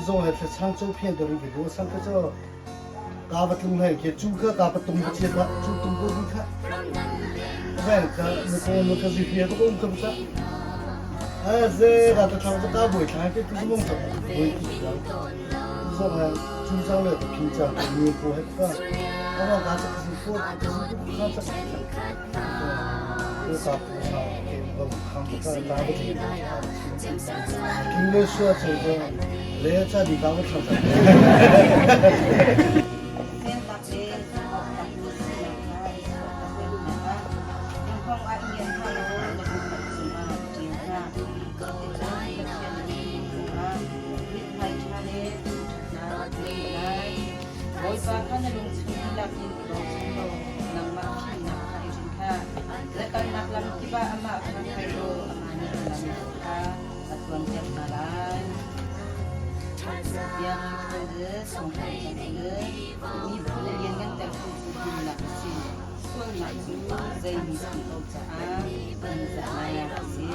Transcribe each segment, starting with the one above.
Zong he thlachang cho phian to ri video sang ka cho ka va tlung hai ke chu ka ka patung ka chia ka chu tung ko bi kha ven ka na ko na ka zi hia ko um ka sa a ze ka ta thang ka boi thang ke tu mong ta boi ti zong ha chu chang le phin cha ni ko he ka ama ka cha si ko ka si ko ka cha ko ka pu sa ke ba khang ka ta ba ti king le sua chang ka le cha di ka ba thang sa. Bawipa kha na lungchung dihlak in i bochan law nangmah fimnak kha i rin hlah. Na kalnak lam kip ah amah kha hngal law amah nih na lam kha a tluanter hna lai. Tiang Miphun a liannganter tu cu dinnak a si. Sualnak cu zeimi si lo caah ningzahnak a si.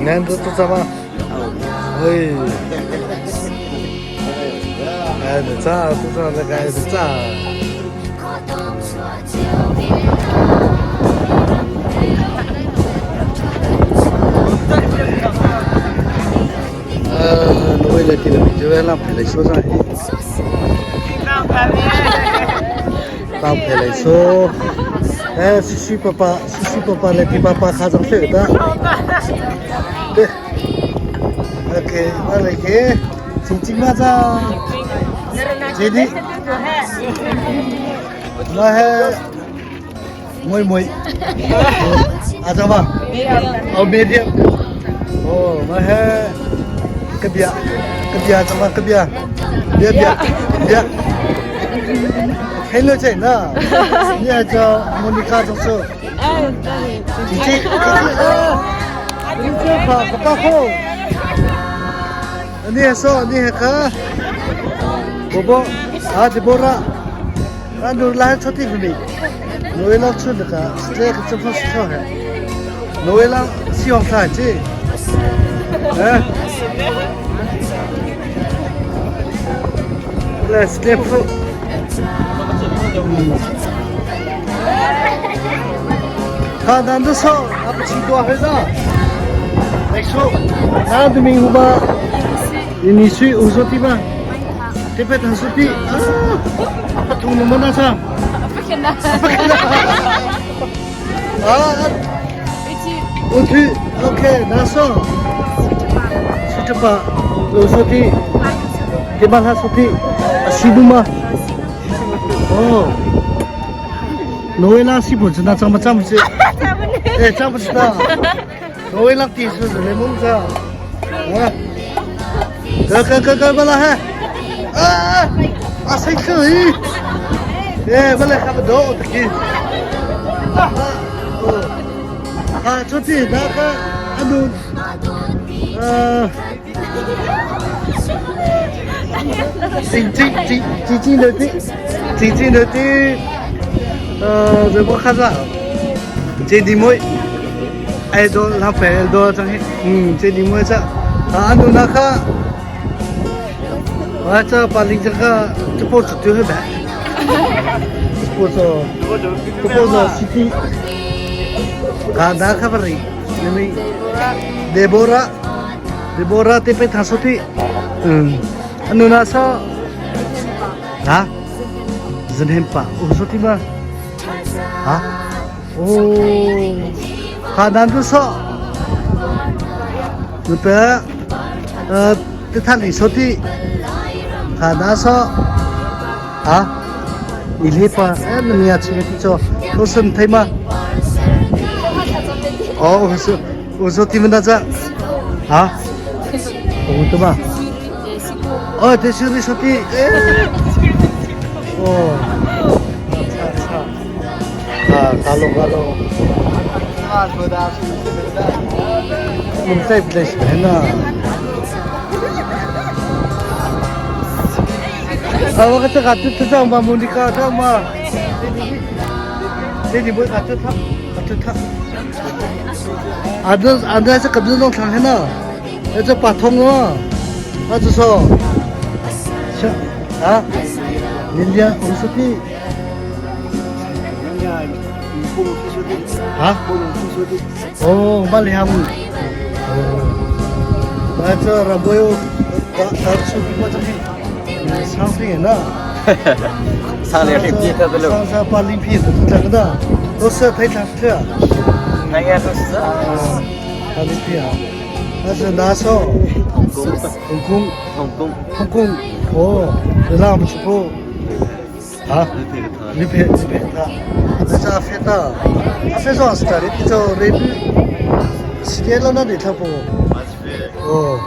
Nan tu tu sama. Oi. Ai de cha tu cha de kai de cha. 呃，为了这个就为了拍来说啥？当拍来说，哎，西西爸爸，西西爸爸来给爸爸看张相的。对，OK，我来给，亲亲嘛张，姐弟，我还妹妹，阿张吧，哦，没点，哦，我还个别，个别怎么个别，别别别。黑了钱呢？你还叫莫妮卡总是？姐姐，姐姐，你这跑不跑？你还说你还看？伯伯，啊，这伯拉，啊，努来出的不没？努来出那个，这个这不是错的。努来希望他这，哎，来 step。他男的说，他不吃多还是？来说，男的名字吧，你去五十地吧，这边他说的啊，不同的么那啥？不可能，不可能。啊，我去，OK，拿说，去这吧，五十地，这边他说的，西部吗？哦。挪威拉西不是那怎么怎么是？哎，怎么知道？挪威拉地是是雷蒙子，啊，哥哥哥哥过来哈，啊啊，谁可以？哎，过来差不多，我给。啊，哦，啊，出去那个阿努，静静静静静的静，静静的静。呃，这我看着，这里面，哎多老白多这些，嗯，这里面这，啊，侬那个，我这把你这个这包子丢下来，这包子，这包子是的，啊，那可不是，因为，Deborah，Deborah 这边他说的，嗯，侬那说，啊，人很棒，我说的吗？啊，哦，好，难得说，那边，呃，这他你说的，他那说，啊，你那边，哎，你要去个做，都是你吗？哦，我说，我说你们那这，啊，我的嘛，哦，这是你说的，哎，哦。啊，가로가로 문자 플래시 했나? 아, 와가지고 같이 타자, 엄마, 모니카, 타, 엄마. 내니 뭐 같이 타, 같이 타. 앉아, 앉아서 감정동 탕 해놔.这把通了，那就说，像啊，人家五十的。啊？哦，马里哈姆。哦，那这拉波哟，打打出去我这边，上飞呢。上两瓶他不漏。上上把零皮都是这个的，都是太长了。那个都是。啊，把零皮啊，那是拿手。童工。童工。童工。童工，哦，那我们去不？啊？你别你别他，那是阿飞的，阿飞说是这里，你走那边，时间了那里他不？哦，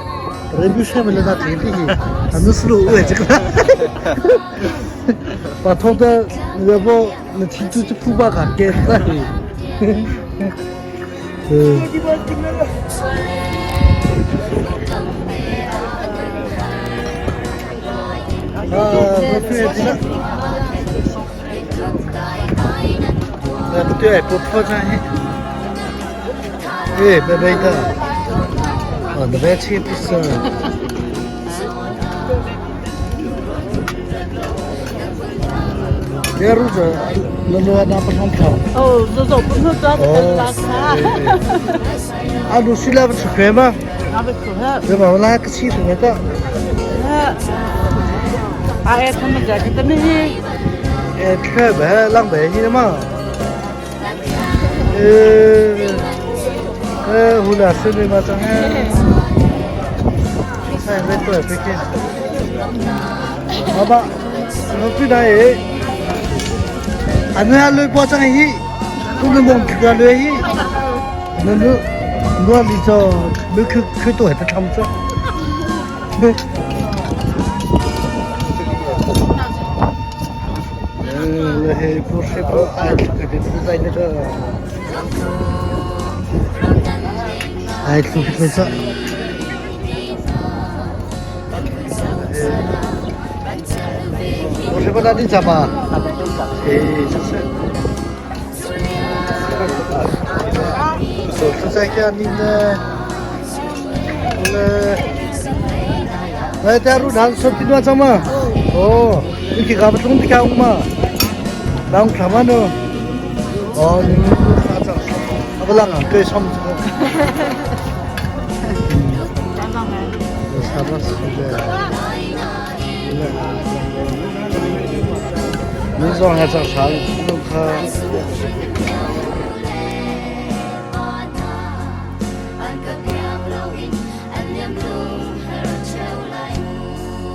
那边上面那田地，他那是路哎这个，把他的那不那提出去铺把卡给他。嗯。啊，我对这。不对，不破产。哎，拜拜的。Na ve chi pisa. Yeru jo na lo na pa thong thong. 哦，这种不能抓的拉萨。 啊，lu si la ba chu khe ma. 那不可能。 Ze ba la ka chi tu ta. 哎，他们家这么些。 Eh khe ba lang ba hi ma. Eh eh hu la se ne ma chang he. Sai ve to pe ke. Ba ba no pi da e. Anu ha loi po chang hi. Tu ne mong ka loi hi. No no no li cho lu khu khu to he tham cho. He po she po ai ka de zai ne cho. Ai tu pi cho. 我是不打你怎么？哎，这是。手在家里呢，来，带入南说地段怎么？哦，你去搞不懂的干嘛？当什么呢？哦，你们啥子？啊不啷个给什么？啥子是的？你说还长啥？弄他。